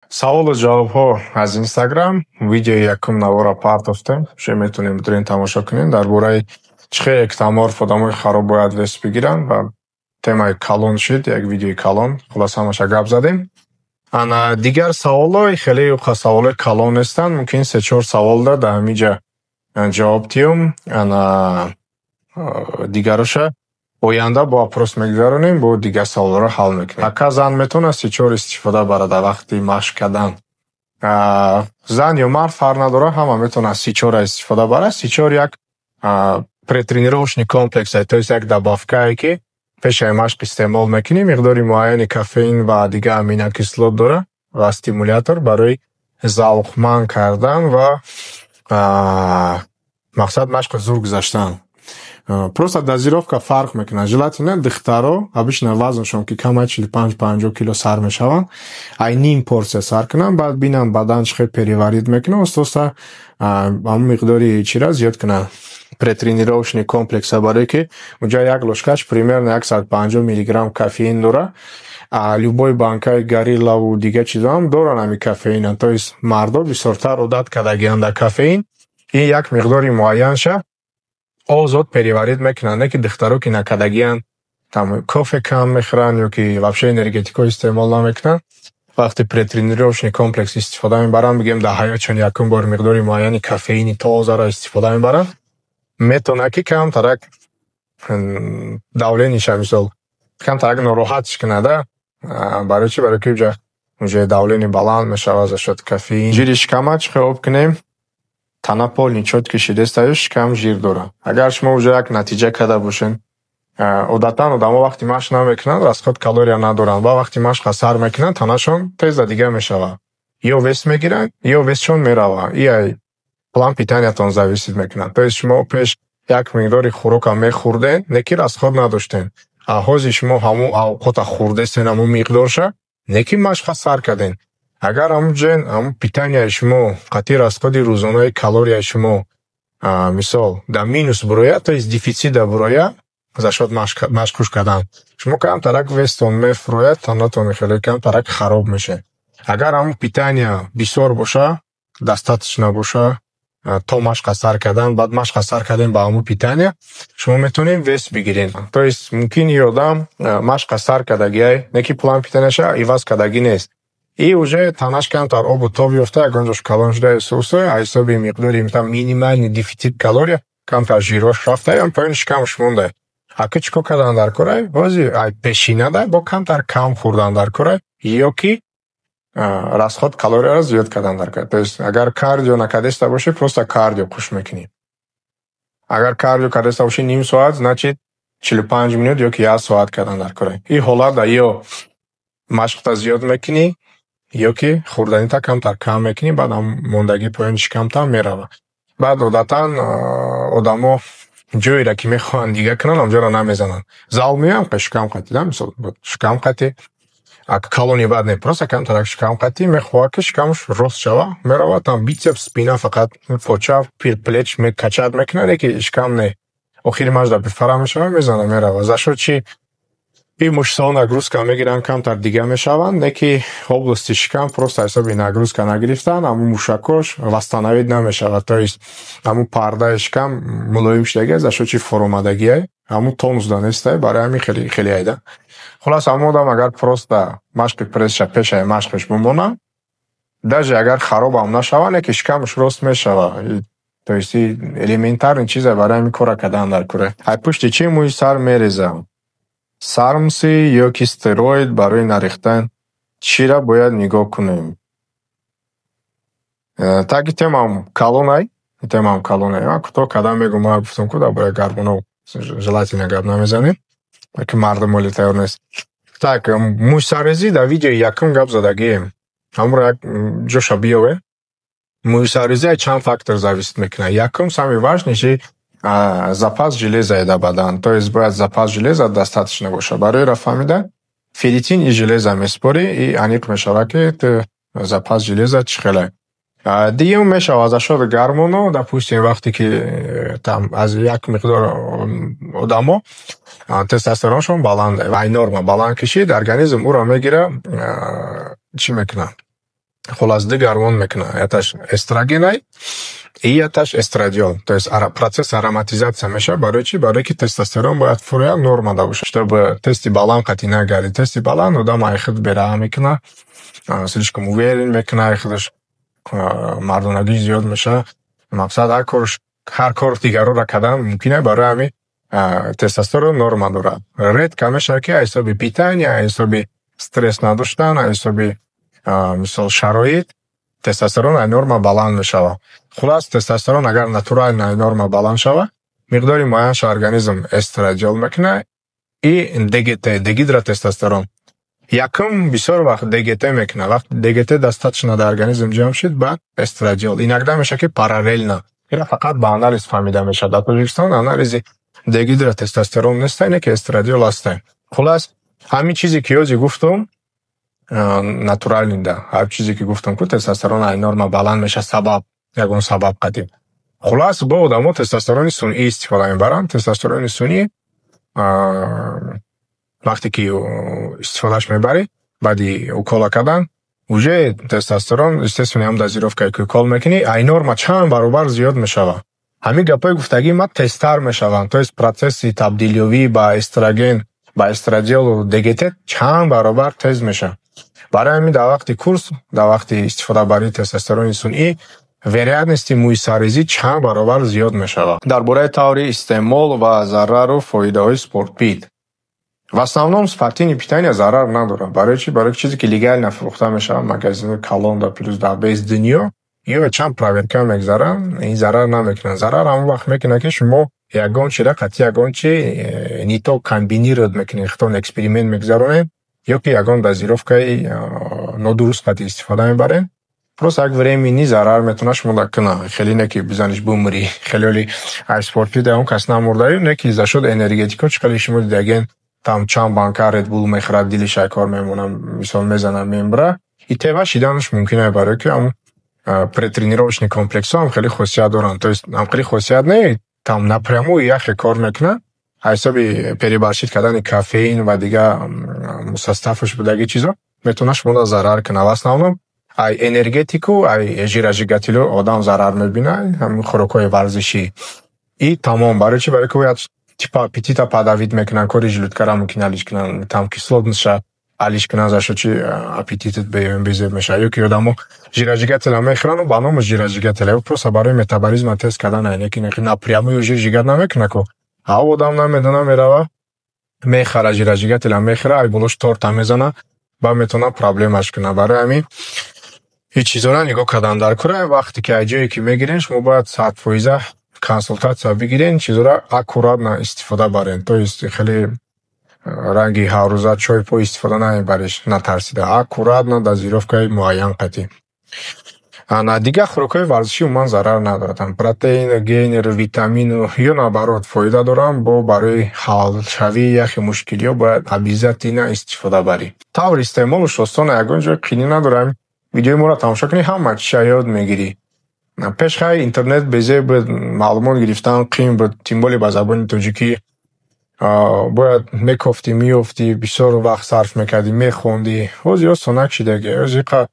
Саволу ҷавобҳо аз Инстаграм. Видеои якум навора партофтем. Шумо метавонем бидурен, тамошо кунем, дар бораи чӣ хел эктоморф, одамои хароб бояд вес бигиранд, ва темаи калон шид, як видеои калон. Хулоса, ҳамаша гап задем. Ана дигар саволҳои хеле саволҳои калон нестанд, мумкин се-чор саволда дар ҳамин ҷа ҷавоб диҳум. Ана дигароша оянда бо опрос мегузаронем, бо дигар саволҳоро ҳал мекунем. Ака, зан метавонад С4 истифода барад дар вақти машқ кардан? Зан ё мард фарқ надорад, ҳама метавонад С4-ро истифода барад. С4 як претренировочный комплекс, то есть як добавкае, ки пешаи машқ истеъмол мекунӣ, миқдори муайяни кофеин ва дигар аминокислот дорад ва стимулятор барои завқманд кардан ва мақсад машқи зур гузаштан. Просто дозировка фарқ мекунад. Желательно духтаро обычно вазншон ки камай, 45-50 кило сар мешаванд, ай ним порсия сар кунанд, баъд бинанд, бадан чӣ хел переварить мекунад, оста-оста ҳамон миқдори чира зиёд кунанд, претренировочный комплекса, барое ки унҷа як ложкаш примерно 150 миллиграмм кофеин дорад. А любой банкаи Гориллаву дигар чизоам доранд ҳамин кофеина. То есть мардо бисёртар одат кардагианд дар кофеин, ин як миқдори муайянша озод переварить мекунанд, не ки духтаро, ки накардагианд, там кофе кам мехӯранд ё ки вообще энергетикҳо истеъмол намекунанд, вақте претренировочный комплекс истифода мебаранд, бигӯем, дар ҳаётшон якум бор миқдори муайяни кофеини тозаро истифода мебаранд, метавонад ки камтарак давлениша, мисол, камтарак нороҳатш кунада. Барои чӣ? Барои ки уҷа давление баланд мешавад за счёт кофеин. Жири шикама чӣ хел об кунем? Тана полный чёткий шидестаю, шикам жир дорад. Агар шумо уже як натиҷа карда бошед, одатан одамо вақти машқ намекунанд, расход калория надоранд ва вақти машқа сар мекунанд, танашон теза дига мешавад. Ё вес мегиранд, ё весшон меравад. И план питаниятон зависит мекунад. То есть шумо пеш як миқдори хӯрока мехӯрден, не ки расход надоштен. А ҳозир шумо ҳамун авқота хӯрдестен, ҳамун миқдорша, не ки машқа сар карден. Агар ҳамун ҷен, ҳамун питанияи шумо қатъи расходи рӯзонаи калорияи шумо, мисол, дар минус бурояд, то есть дефицита бурояд, за счёт машқуш кардан, шумо камтарак вестон мефурояд, танатон хеле камтарак хароб мешавад. Агар ҳамун питания бисёр боша, достаточно боша, то машқа сар кардан, баъд машқа сар кардем ба ҳамун питания, шумо метавонед вес бигиред. То есть мумкин и одам машқа сар кардагиай, не ки план питанияша иваз кардагӣ нест. И уже танаш камтар обу тоб ёфта, ягон ҷош калон шуда, эҳсосо аз ҳисоби миқдори минимальный дефицит калория камтар жирош рафта, ям поёни шикамаш монда. Ака, чӣ кор кардан дар корай? Бози ай пешинада бо камтар кам хӯрдан дар корай ё ки расход калорияро зиёд кардан дар кор. То есть агар кардио накардаиста бошӣ, просто кардио куш мекунӣ. Агар кардио кардаиста бошӣ ним соат, значит, 45 минут ё ки як соат кардан дар корай. Ин ҳолат ё машқта зиёд мекунӣ, ё ки хӯрданита камтар кам мекунӣ, баъд мондагии поёни шикамтам меравад. Баъд одатан одамо ҷойеро, ки мехоҳанд дига кунанд, онҷоро намезананд. Зал меоям, шикам қатӣ, да, мисол, шикам қатӣ, калони бад не, просто камтарак шикам қатӣ, мехоҳад, ки шикамаш рост шава, меравад, там бицепс, спина, фақат поча, плеч качать мекунад, не ки шикам не. Охири машқ дар бифара мешава, мезана, мерава. За счёт чӣ? И мышцаҳо нагрузка мегиранд, камтар дига мешаванд, не ки области шикам просто ҳисоби нагрузка нагирифтан, ҳамун мушакҳош восстановить намешавад. То есть ҳамун пардаи шикам мулоим шудагиа, за счёт чи фуромадагиай, ҳамун тонусда нестай, барои ҳамин хеле хеле айда. Хулас, ҳамон одам агар просто машқи прессша пешаи машқаш бимонад, даже агар харобам нашавад, не ки шикамаш рост мешавад. То есть элементарный чизе, барои ҳамин кора кардан дар кӯра. Ай пушти чӣ мӯи сар мерезам? САРМС ё ки стероид барои нарехтан чиро бояд нигоҳ кунем? Так, темам калонай, темам калонай. Ман кӯтоҳ кардан мегӯм, ман гуфтам, ку дар бораи гормонҳо желательно гап намезанем, ки мардум оли тайёр нест. Так, мӯйсаррезӣ дар видеои якум гап задагием. Ҳамонро як ҷоша биёвем. Мӯйсаррезӣ аз чанд фактор зависит мекунад. Якум, самый важный чи запас железа дар бадан. То есть бояд запас железа достаточно бошад. Барои ро фаҳмидан ферритин и железа месупорӣ, и аниқ мешавад, ки ту запас железа чӣ хеле. Дуюм, мешавад за счёт гормонҳо, допустим, вақте ки там аз як миқдор одамо тестостероншон баланд, ай норма баланд кишид, организм ӯро мегира, чӣ мекунад? Хулас, ду гормон мекунад. Яташ эстрогенай и яташ эстрадиол. То есть процесс ароматизация мешавад. Барои чӣ? Барое ки тестостерон бояд фурӯя нормада бошад, чтобы тести баланд қатъӣ нагардид. Тести баланд одам ай худ бераҳм мекунад, слишком уверен мекунад, ай худаш мардонагӣ зиёд мешавад. Мақсад, ҳар кор дигарро кардан мумкин аст, барои ҳамин тестостерон норма дорад. Редко мешавад, ки аз ҳисоби питания, аз ҳисоби стресс надоштан, аз ҳисоби, мисол, шароит тестостерон аз норма баланд мешавад. Хулас, тестостерон агар натурально аз норма баланд шавад, миқдори муайянша организм эстрадиол мекунад и ДГТ, дигидротестостерон. Якум бисёр вақт ДГТ мекунад. Вақте ДГТ достаточно дар организм ҷамъ шуд, баъд эстрадиол. Иногда мешавад, ки параллельно. Ира фақат ба анализ фаҳмида мешавад. Дар Тоҷикистон анализи дигидротестостерон неста, ине ки эстрадиол ҳаста. Хулас, ҳамин чизе ки ҳозир гуфтум, натуральный да. Ҳар чизе ки гуфтум, ку тестостерон аз норма баланд мешавад, сабаб, ягон сабаб қатъӣ. Хулас, бо одамо тестостерони сунъӣ истифода мебаранд. Тестостерони сунъӣ вақте ки истифодааш мебарӣ, баъди укола кардан, уже тестостерон, естественно, ҳам дозировкае ки укол мекунӣ, ай норма чанд баробар зиёд мешавад. Ҳамин гапҳои гуфтагии ман тезтар мешаванд. То есть процесси табдилёбӣ ба эстроген, ба эстрадиолу ДГТ чанд баробар тез мешавад. Барои ҳамин дар вақти курс, дар вақти истифодабарии тестостерони сунъӣ вероятности мӯйсаррезӣ чанд баробар зиёд мешавад. Дар бораи таври истеъмол ва зарару фоидаҳои спортпит. В основном спортивное питание зарар надорад. Барои чӣ? Барои чизе ки легально фурӯхта мешавад магазинҳои калон да, плюс дар весь дунё ё чанд проверка мегзаранд, ин зарар намекунад. Зарар ҳамон вақт мекунад, ки шумо ягон чиро қатъи ягон чи не то комбинировать мекунед, худтон эксперимент мегзаронед ё ки ягон дозировкаи нодуруст қатъи истифода мебаред. Просто як временный зарар метавонад шуморо кунад. Хеле не ки бизаниш бумрӣ. Хеле оли ай спортпит ягон кас намурдаю, не ки за счёт энергетикҳо, чӣ қадр шумо дидаген, там чанд банка Red Bull мехӯрад, дилиш ай кор мемонад, мисол, мезанад, мембра. И тева шиданаш мумкин аст, барое ки ҳамун претренировочный комплексҳо ҳам хеле хосият доранд. То есть ҳам хеле хосият не, там напрямую яхе кор мекунад, аз ҳисоби перебарщить кардани кофеин ва дигар составаш будаги чизо метавонад шуморо зарар кунад. В основном ай энергетику, ай жиросжигателю одам зарар мебинад, ҳамин хӯрокҳои варзишӣ. И тамом. Барои чӣ? Барои ки бояд типа аппетита подавить мекунанд, кори желудкаро мумкин алиш кунанд, там кислотностша алиш кунанд, за счёт чи аппетитат безеб мешавад. Ё ки одамо жиросжигателя мехӯранду ба номи жиросжигателя, просто барои метаболизма тез кардан, не ки напрямую жир жигать намекунад ку. Ҳав одам намедона, мерава, мехара, жиросжигателя мехӯра, ай болош торта мезана, баъд метавонад проблемаш кунад. Барои ҳамин ҳеҷ чизоро нигоҳ кардан дар кора. Вақте ки аз ҷое ки мегирен, шумо бояд 100% консултатсия бигирен, чизоро аккуратно истифода барен. То есть хеле ранги ҳаррӯза чой по истифода намебариш, натарсида, аккуратно, дозировкаи муайян қатъӣ. Ана дигар хӯрокҳои варзишӣ умуман зарар надорад. Там протеин, гейнер, витамину ё наоборот фоида доранд, бо барои ҳалшавии яхе мушкилиҳо бояд обязательно истифода барӣ. Таври истеъмолаш осона, ягон ҷои қинӣ надорад. Видеои моро тамошо кунӣ, ҳама чиза ёд мегирӣ. Пеш хай интернет безеб буд, маълумот гирифтан қиин буд, тем более ба забони тоҷикӣ. Бояд мекофтӣ, меёфтӣ, бисёр вақт сарф мекардӣ, мехондӣ. Ҳозир осонак шидаги. Ҳозир иқа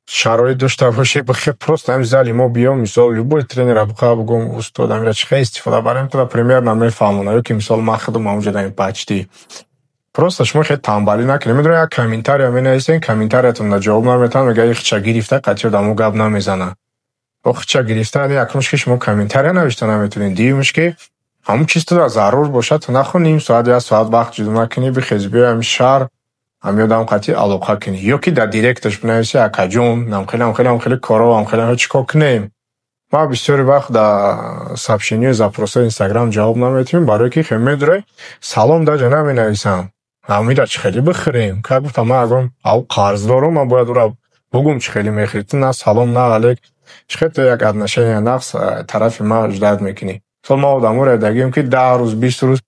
шароит дошта бошӣ, бихе просто ҳамин зали мо биём, мисол, любой тренера бихоҳ, бугӯм: «Устод, амира чӣ хел истифода барем?» Тура примерно мефаҳмонад, ё ки, мисол, ман худам ҳамонҷо даем почти. Просто шумо хеле тамбалӣ накунед. Медонед, як комментария менависед, комментариятонро ҷавоб наметавонад, мегӯяд: «Ин хича гирифта, қатъи одамо гап намезанад». О, хича гирифта, якумш, ки шумо комментария навишта наметавонед, дуюмш, ки ҳамон чиз тура зарур бошад, ту нахоҳ ним соат, як соат вақт ҷудо накунӣ, бихези, биёй ҳамин шаҳр, ҳамин одам қатъи алоқа кунӣ. Ё ки дар директаш бинависӣ: «Акаҷон, амхеле, амхеле, амхеле коро, амхеле, чӣ кор кунем?» Ман бисёри вақт дар сообщениҳои, запросҳои Инстаграм ҷавоб наметиҳам, барое ки хел медурай, салом даҷа наменависам. Ҳамира чӣ хеле бихӯрем? Как гуфтам, ман ягон ав қарз дорум, ман бояд ӯра бугум, чӣ хеле мехӯрӣ. Ту на салом, на алейк. Чӣ хел ту як отношения нақс тарафи ман ждать мекунӣ? Мисол, ман одаморе дагием, ки 10 рӯз, 20 рӯз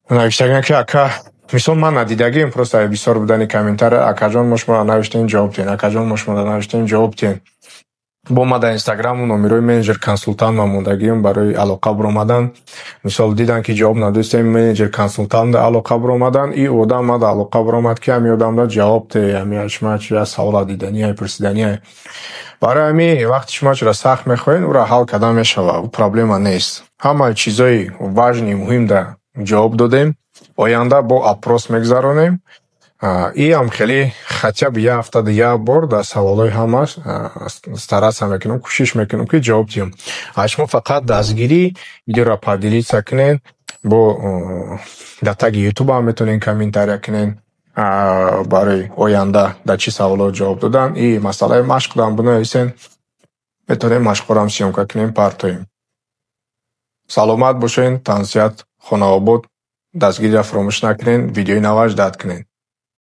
навиштагиам, ки ака, мисол, ман надидагием, просто бисёр будани комментария: «Акаҷон, мо шуморо навиштем, ҷавоб диҳед, акаҷон, мо шуморо навиштем, ҷавоб диҳед». Бо ма дар Инстаграму номерои менеҷер консултант ма мондагиам барои алоқа биромадан. Мисол, диданд, ки ҷавоб надостем, менеҷер консултант алоқа биромадан, и одам ма дар алоқа биромад, ки ҳами одамда ҷавоб те, ҳами шума чи я савола диданияй, пурсиданияй. Барои ҳамин вақте шумо чиро сахт мехоҳед, ӯро ҳал кардан мешавад, ӯ проблема нест. Ҳамаи чизои важный, муҳимда ҷавоб додем. Оянда бо опрос мегузаронем. Иам хеле хотя бы як ҳафтада як бор дар саволҳои ҳамаш стараться мекунам, кӯшиш мекунам, ки ҷавоб диҳам. А шумо фақат дастгирӣ, видеоро поделиться кунед, бо дар таги Ютубам метавонед комментария кунед барои оянда дар чӣ саволҳо ҷавоб додан. И масъалаи машқдам бинависен, метавонем машқҳоам съёмка кунем, партоем. Саломат бошед, тансиҳат, хонаобод, дастгириро фаромӯш накунед, видеои наваш дад кунед.